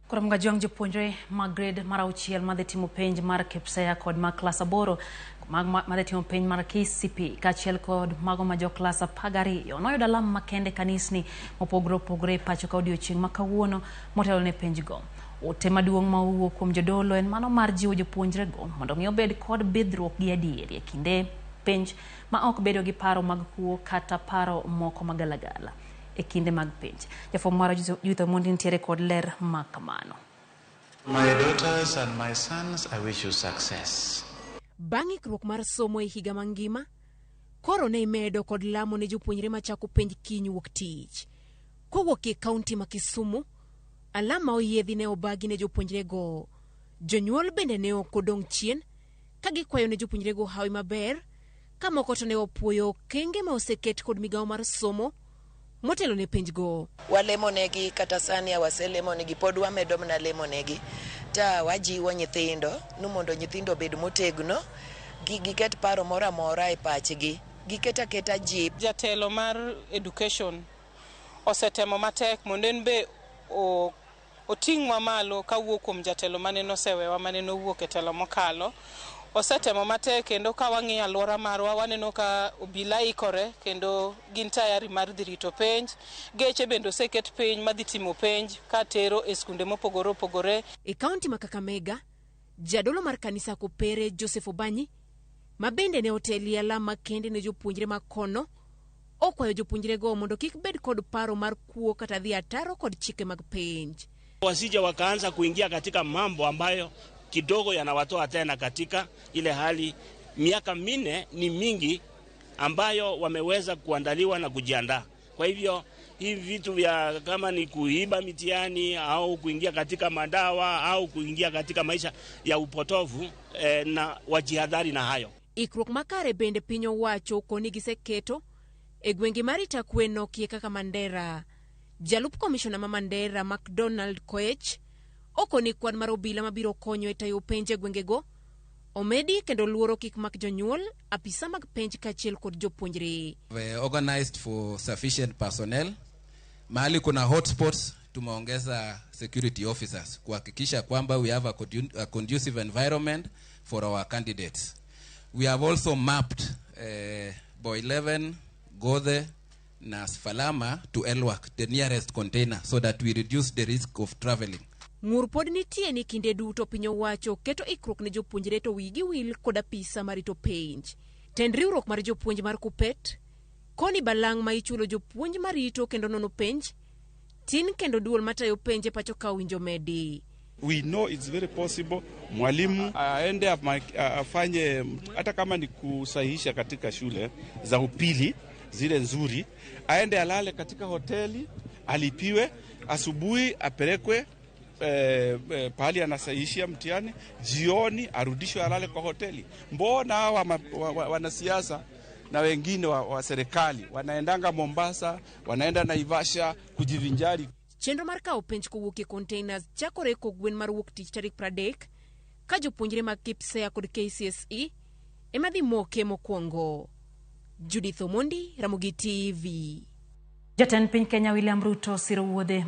Koro Mgajwang' jopuonjre mag grade mar 6 madhi timo penj mar KPSEA kod mag klas 8 madhi timo penj mar KCPE kaachiel kod mago ma jo klas 12 noyudo alam makende kanisni mopogore opogore e pacho ka odiochieng' ma kawuono motelo ne penjgo. Ote maduong' ma owuok kuom jodolo en mano mar jiwo jopuonjrego mondo mi obed kod bidhruok gi adieri e kinde penj ma ok bedo gi paro mag kuo kata paro moko magalagala e kinde mag penj. Jafwambo marwa Judith Omondi nitiere kod ler ma kamano. My daughters and my sons, I wish you success. Bang' ikruok mar somo e higa mangima, koro ne imedo kod lamo ne jopuonjre machako penj kiny wuok tich. Kowuok e kaunti ma Kisumu, alam ma oyiedhi ne obagi ne jopuonjrego. Jonyuol bende ne ok odong' chien ka gikwayo ne jopuonjrego hawi maber, ka moko to ne opuoyo okenge ma oseket kod migawo mar somo motelo ne penjgo. Walemo negi kata sani waselemo negi pod wamedo mana lemo negi ta wajiwo nyithindo ni mondo nyithindo obed motegno giket paro moro amora e pachgi giket aketa jip. Jatelo mar education osetemo matek mondo en be oting'wa malo kawuok kuom jatelo mane nosewewa mane nowuok e telo mokalo. Osetemo matek kendo ka wang'iyo alwora marwa waneno ka obila ikore kendo gin tayari mar dhi rito penj. Geche bende oseket piny madhi timo penj ka tero e skunde mopogore opogore. E kaunti ma Kakamega, jadolo mar kanisa Kopere Joseph Obanyi, ma bende ne otelie alam makende ne jopuonjre ma kono, okwayo jopuonjrego mondo kik bed kod paro mar kuo kata dhi ataro kod chike mag penj. Wasije wakaanza kuingia katika mambo ambayo kidogo yanawatoa tena katika ile hali. Miaka 4 ni mingi ambayo wameweza kuandaliwa na kujiandaa. Kwa hivyo hivi vitu vya kama ni kuiba mitihani au kuingia katika madawa au kuingia katika maisha ya upotovu na wajihadhari na hayo. Ikruok makare bende piny owacho koni giseketo e gwenge mar Itakwe nokie kaka Mandera. Jalup komishona ma Mandera McDonald Koech okoni kwan mar obila mabiro konyo e tayo penj e gwengego omedi kendo luoro kik mak jonyuol, apisa mag penj kaachiel kod jopuonjre. We organized for sufficient personnel. Mahali kuna hotspots tumeongeza security officers kuhakikisha kwamba we have a conducive environment for our candidates. We have also mapped Boy 11, Gothe na Sfalama to Elwak, the nearest container, so that we reduce the risk of traveling. Ng'ur pod nitie ni kinde duto piny owacho keto ikruok ne jopuonjre to wigi wil kod apisa marito penj. Tend riwruok mar jopuonj mar Kupet koni balang' ma ichulo jopuonj marito kendo nono penj tin kendo duol matayo penj e pacho ka owinjo medi. We know it's very possible mwalimu aende afanye hata kama ni kusahihisha katika shule za upili zile nzuri, aende alale katika hoteli, alipiwe, asubuhi apelekwe pahali anasahihishia mtihani, jioni arudishwe alale kwa hoteli. Mbona hawa wanasiasa na wengine wa serikali wanaendanga Mombasa, wanaenda Naivasha kujivinjari? Chenro mar kawo penj kowuok e containers chakore kogwen mar wuok tich tarik 30 ka jopuonjre mag KPSEA kod KCSE ema dhi moke mokwongo. Judith Omondi, Ramogi TV. Jatend piny Kenya William Ruto siro wuodhe